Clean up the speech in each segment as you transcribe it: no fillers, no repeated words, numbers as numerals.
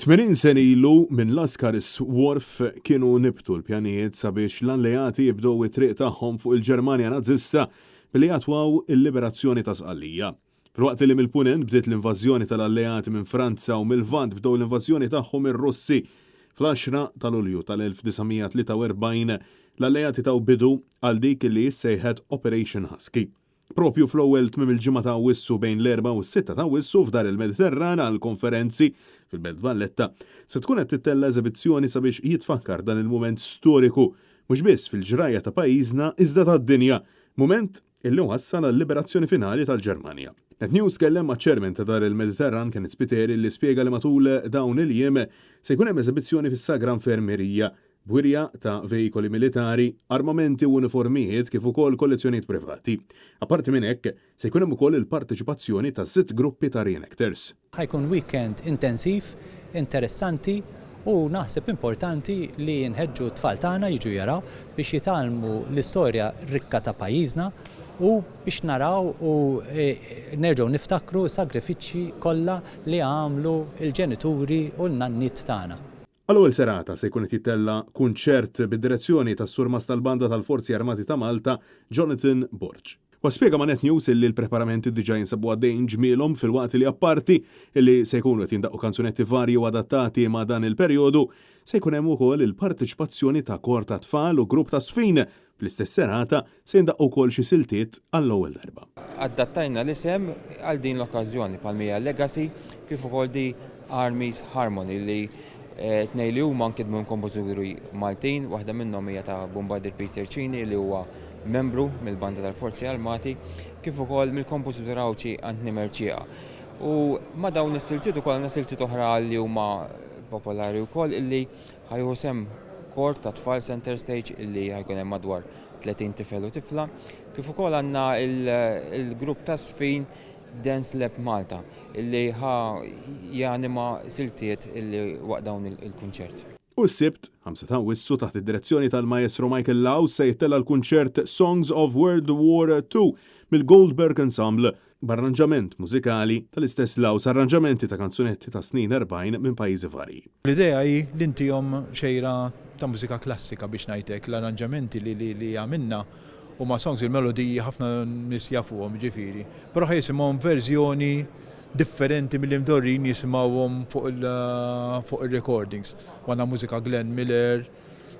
80 sena ilu minn Lascaris Wharf kienu nibtu l-pjanijiet sabiex l-Alleati jibdew it-triq tagħhom fuq il-Ġermanja Nażista billi jattwaw il-liberazzjoni ta' Sqallija. Filwaqt li mill-Punent bdiet l-invażjoni tal-Alleati minn Franza u mil-Lvant bdew l-invażjoni tagħhom ir-Russi, fl-għaxra ta' Lulju tal-1943 l-Alleati taw bidu għal dik li issejħet Operation Husky. Propju fl-ewwel tmiem il-ġimgħa ta' Awwissu bejn l-Erbgħa u s-Sitta ta' Awwissu f'Dar il-Mediterran għall-konferenzi fil-Belt Valletta se tkun qed tittella' eżebizzjoni sabiex jitfakkar dan il-mument storiku mhux biss fil-ġrajja ta' pajjiżna iżda tad-dinja, mument illi wassal għal-liberazzjoni finali tal-Ġermanja. Net News tkellem maċ-Chairman ta' Dar il-Mediterran Kenneth Spiteri li spjega li matul dawn il-jiem se jkun hemm eżebizzjoni fis-Sagra Infermerija b'wirja ta' veikoli militari, armamenti u uniformijiet kif ukoll kollezzjonijiet privati. Apparti minn hekk, se jkun hemm ukoll il-parteċipazzjoni ta' sitt gruppi ta' reenactors. Ħa jkun weekend intensiv, interessanti u naħseb importanti li nħeġġu t-tfal tagħna jiġu jaraw biex jitgħallmu l-istorja rikka ta' pajjiżna u biex naraw u nerġgħu niftakru s-sagrifiċċji kollha li għamlu l-ġenituri u l-nanniet tagħna. Għall-ewwel serata se jkun qed jittella' kunċert bid-direzzjoni tas-Surmast tal-Banda tal-Forzi Armati ta' Malta, Jonathan Borg. Huwa spjega ma' Net News illi l-preparamenti diġà jinsabu għaddejjin ġmielhom filwaqt li apparti li se jkunu qed jindaqqu kanzunetti varji u adattati ma' dan il-perjodu, se jkun hemm ukoll il-parteċipazzjoni ta' kor ta' tfal u grupp ta' żfin. Fl-istess serata se jindaqqu wkoll xi siltiet għall-ewwel darba. Adattajna l-isem għal din l-okkażjoni, Palmija Legacy, kif ukoll The Armies Harmony li tnejn li huma nkitbu minn kompożituri Maltin, waħda minnhom hija ta' Bombardier Peter Cini li huwa membru mill-Banda tal-Forzi Armati, kif ukoll mill-kompożitur Għawdxi Anthony Mercieca. U ma' dawn is-siltiet ukoll għandna siltiet oħra li huma popolari wkoll illi ħa jieħu sehem kor ta' tfal Center Stage illi ħa jkun hemm madwar 30 tifel u tifla, kif ukoll għandna il-grupp ta' żfin Dance Lab Malta illi ħa janima siltiet illi waqt dawn il-kunċert. U s-Sibt, 5 ta' Awwissu, taħt id-direzzjoni tal-Maestro Michael Laus se jittella' l-kunċert Songs of World War II mill-Goldberg Ensemble b'arranġament mużikali tal-istess Laus, arranġamenti ta' kanzunetti tas-snin 40 minn pajjiżi varji. L-idea hi li ntihom xejra ta' mużika klassika biex ngħid hekk, l-arranġamenti li għamilna Huma songs il-melodiji ħafna nies jafuhom jiġifieri, però ħa jisimgħuhom f'verżjoni differenti milli mdorrijin jisimgħuhom fuq ir-recordings. U għandna mużika Glenn Miller,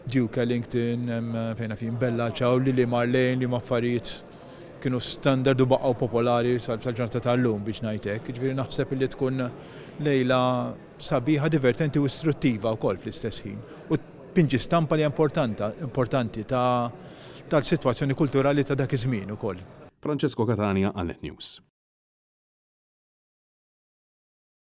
Duke Ellington, hemm fejn naf jien Bella Ciao, Lili Marlene li huma affarijiet kienu standard u baqgħu popolari sal-ġurnata tal-lum biex ngħid hekk. Jiġifieri naħseb li tkun lejla sabiħa, divertenti u istruttiva wkoll fl-istess ħin. U tpinġi stampa li hija importanta, importanti ta' tal-sitwazzjoni kulturali ta' dak iż-żmien ukoll. Francesco Catania għal Net News.